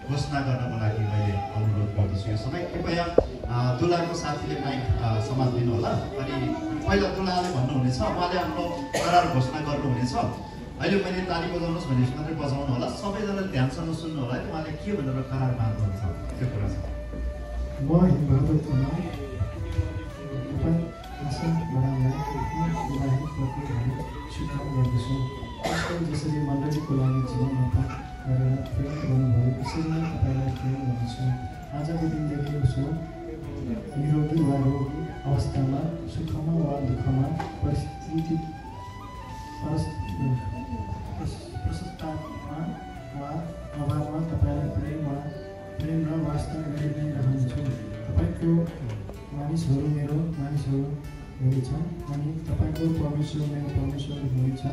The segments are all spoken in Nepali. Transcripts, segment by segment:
घोषणा गर्नको लागि मैले अनुरोध गर्दछु। यो समय कृपया दुलाको साथीले माइक समात्दिनु होला। अनि पहिला दुलाले भन्नुहुनेछ, उहाँले आफ्नो करार घोषणा गर्नुहुनेछ। अहिले मैले ताली बजाउनुहोस् भनेपछि मात्रै बजाउनु होला। सबैजनाले ध्यानसँग सुन्नु होला कि उहाँले के भनेर करार माग्नुहुन्छ त्यो कुरा छ। म हिमबहादुर खनाल आसन बडालाई स्वीकार गर्दछु। जसरी मण्डलीको लागि जीवन अर्पण गरेर प्रेम गर्नुभयो त्यसरी नै तपाईँलाई प्रेम गर्दछु। आजको दिनदेखि उसो निरोगी वा रोगी अवस्थामा, सुखमा वा दुःखमा, परिस्थिति प्रशस्तमा वा अभावमा तपाईँलाई प्रेम र वास्ता गरी नै रहन्छु। तपाईँको मानिसहरू मेरो मानिसहरू हुनेछ अनि तपाईँको परमेश्वर मेरो परमेश्वर हुनेछ।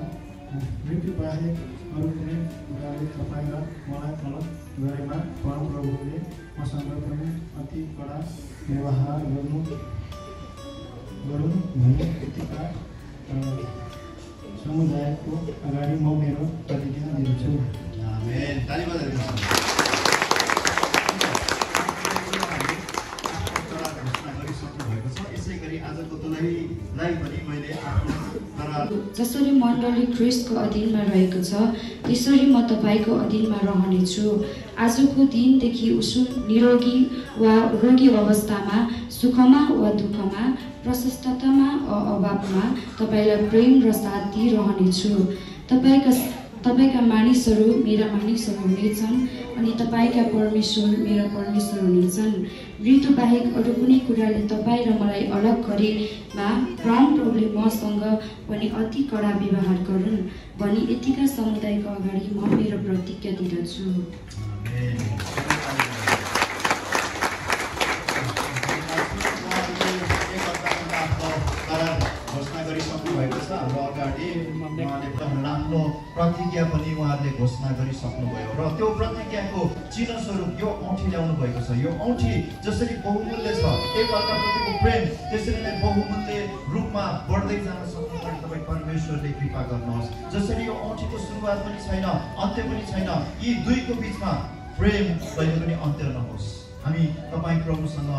मृत्यु बाहेक अरू कुनै कुराले तपाईँ र मलाई अलग गरेमा परमप्रभुले मसँग पनि अति कडा व्यवहार गरून् भन्ने यतिका समुदायको अगाडि म मेरो प्रतिज्ञा दिन्छु। जसरी मण्डली ख्रिस्टको अधीनमा रहेको छ त्यसरी म तपाईँको अधीनमा रहनेछु। आजको दिनदेखि उसो निरोगी वा रोगी अवस्थामा, सुखमा वा दुःखमा, प्रशस्ततामा वा अभावमा तपाईँलाई प्रेम र साथ दिइरहनेछु। तपाईँका मानिसहरू मेरा मानिसहरू हुनेछन् अनि तपाईँका परमेश्वर मेरा परमेश्वर हुनेछन्। मृत्यु बाहेक अरू कुनै कुराले तपाईँ र मलाई अलग गरेमा परमप्रभुले मसँग पनि अति कडा व्यवहार गरून् भनी यतिका समुदायको अगाडि म मेरो प्रतिज्ञा दिँदछु। आफ्नो प्रतिज्ञा पनि उहाँहरूले घोषणा गरिसक्नुभयो र त्यो प्रतिज्ञाको चिन्ह स्वरूप यो औँठी ल्याउनु भएको छ। यो औँठी जसरी बहुमूल्य छ, एकअर्काप्रतिको प्रेम त्यसरी नै बहुमूल्य रूपमा बढ्दै जान सक्नु पनि तपाईँ परमेश्वरले कृपा गर्नुहोस्। जसरी यो औँठीको सुरुवात पनि छैन, अन्त्य पनि छैन, यी दुईको बिचमा प्रेम कहिले पनि अन्त्य नहोस्। हामी तपाईँ प्रभुसँग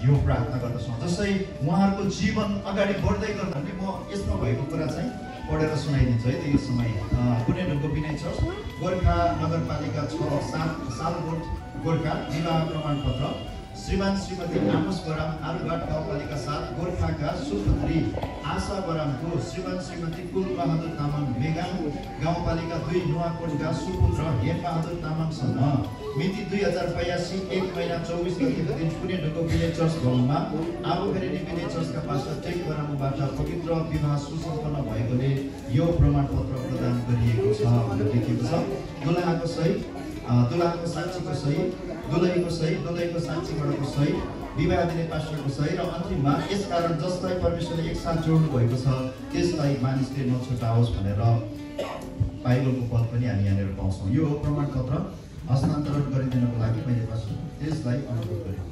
यो प्रार्थना गर्दछौँ। जसै उहाँहरूको जीवन अगाडि बढ्दै गर्दा म यसमा भएको कुरा चाहिँ पढेर सुनाइदिन्छु है। त्यो समय कुनै ढुङ्गो विनय छ गोर्खा नगरपालिका 6-7 सालकोट गोर्खा विवाह प्रमाणपत्र श्रीमान श्रीमती आमोस बराम आरुघाट गाउँपालिका 7 गोर्खाका सुपुत्री आशा बरामको श्रीमान श्रीमती कुलबहादुर तामाङ मेगाङ गाउँपालिका 2 नुवाकोटका सुपुत्र हेमबहादुर तामाङसँग मिति 2082 1 महिना 24 गतेको दिन कुनै ढुङ्गो विनय चर्च भवनमा आबोखेरेनी विनय चर्चका पास्टर टेक बरामबाट पवित्र विवाह सुसम्पन्न भएकोले यो प्रमाणपत्र प्रदान गरिएको छ भनेर लेखिएको छ। दुलहाको सही, दुलहाको साक्षीको सही, दुलहीको सही, दुलहीको साक्षीको सही, विवाह दिने पास्टरको सही र अन्तिममा यसकारण जसलाई परमेश्वरले एकसाथ जोड्नु भएको छ त्यसलाई मानिसले नछुटाओस् भनेर बाइबलको पद पनि हामी यहाँनिर पाउँछौँ। यो प्रमाणपत्र हस्तान्तरण गरिदिनको लागि मैले पास्टर त्यसलाई अनुरोध गरेँ।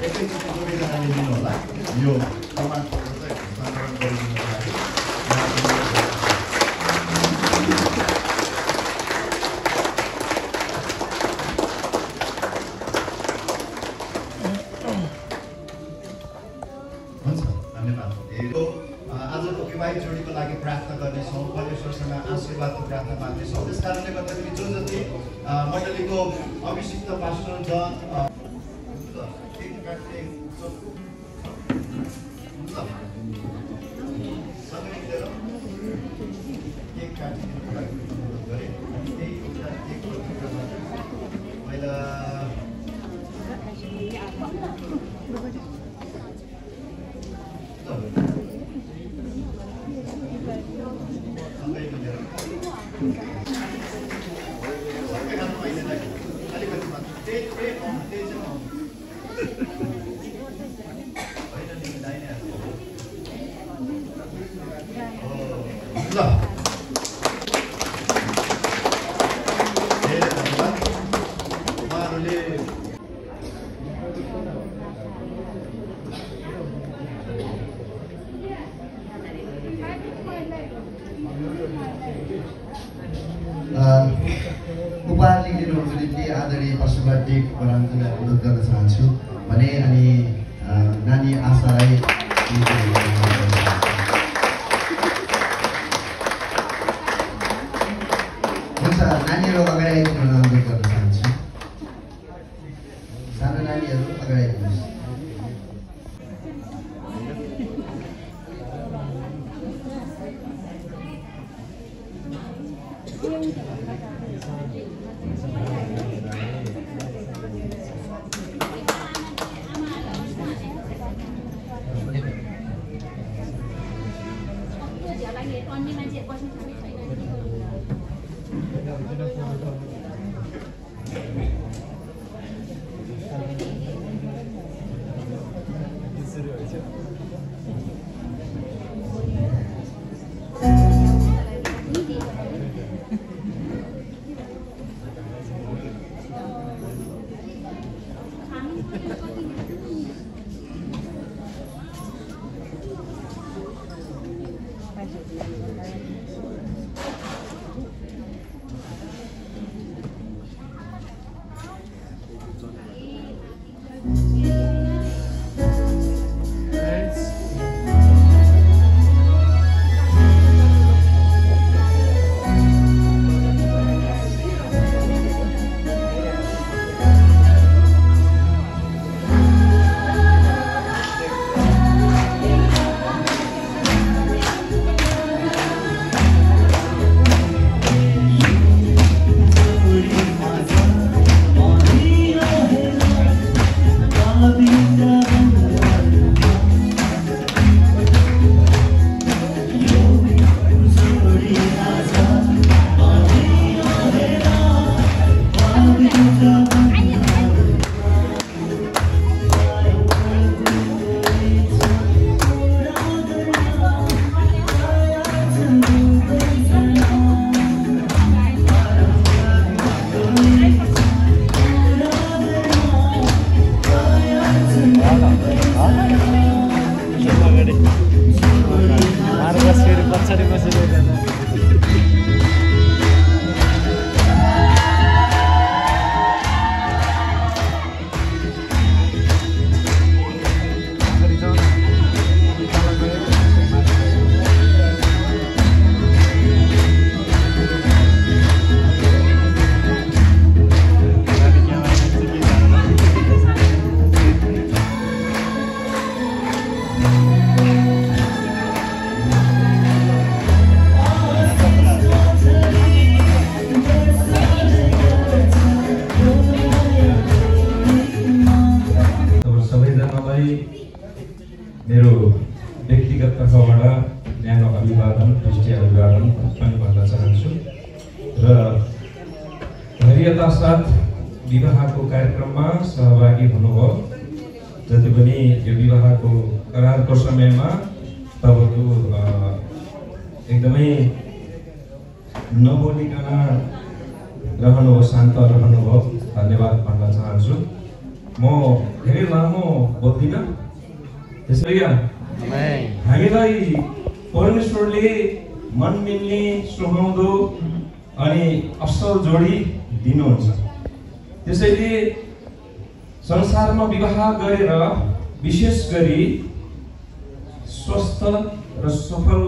एकैचोटि दुवैजनाले लिनु होला। यो प्रमाणपत्र चाहिँ हस्तान्तरण गरिदिनको लागि आजको विवाहित जोडीको लागि प्रार्थना गर्नेछौँ। परमेश्वरसँग आशीर्वादको प्रार्थना माग्नेछौँ। त्यस कारणले गर्दाखेरि जो जति मण्डलीको अभिषिक्त पास्टर जन हार्दिक वराञ्जली अनुरोध गर्न चाहन्छु भने अनि नानी आशालाई हुन्छ नानीहरू अगाडि आइदिनु अनुरोध गर्न चाहन्छु सानो नानीहरू अगाडि आइदिनुहोस् मेरो व्यक्तिगत तर्फबाट न्यानो अभिवादन ख्रिस्टीय अभिवादन पनि भन्न चाहन्छु र धैर्यता साथ विवाहको कार्यक्रममा सहभागी हुनुभयो जति पनि यो विवाहको करारको समयमा तपाईको एकदमै नबोलिकन रहनुभयो शान्त रहनुभयो धन्यवाद भन्न चाहन्छु म धेरै लामो बोल्दिनँ त्यसैले हामीलाई परमेश्वरले मन मिल्ने सुहाउँदो अनि असल जोडी दिनुहुन्छ त्यसैले संसारमा विवाह गरेर विशेष गरी स्वस्थ र सफल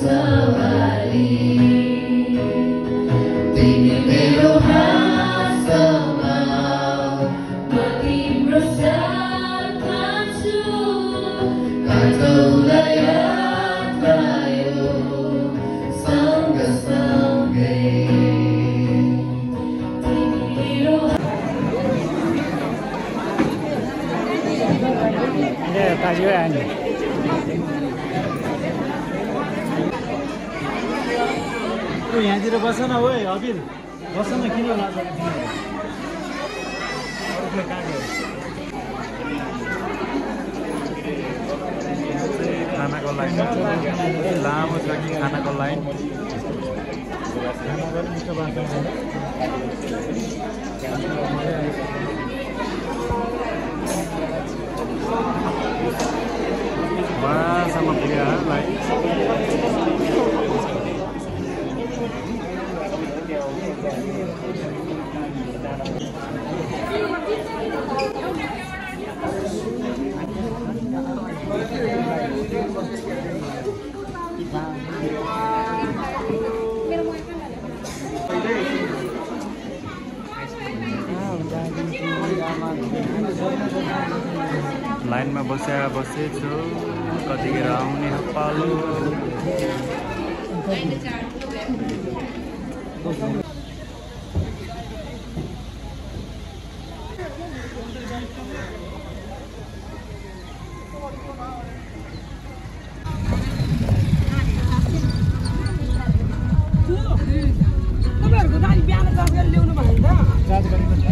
सवारी तिमी मेरो हाँसोमा म तिम्रो साथमा छु काटौँला यात्रा यो सँगसँगै तिमी मेरो यहाँतिर बस न हो अबिर बस न किन लान्छ खानाको लाइन लामो छ कि खानाको लाइन वहाँसम्म पुग्यो लाइन लाइनमा बसेछु कतिखेर आउने पालो तपाईँहरूको गाडी बिहान चार्ज गरेर ल्याउनु भयो नि त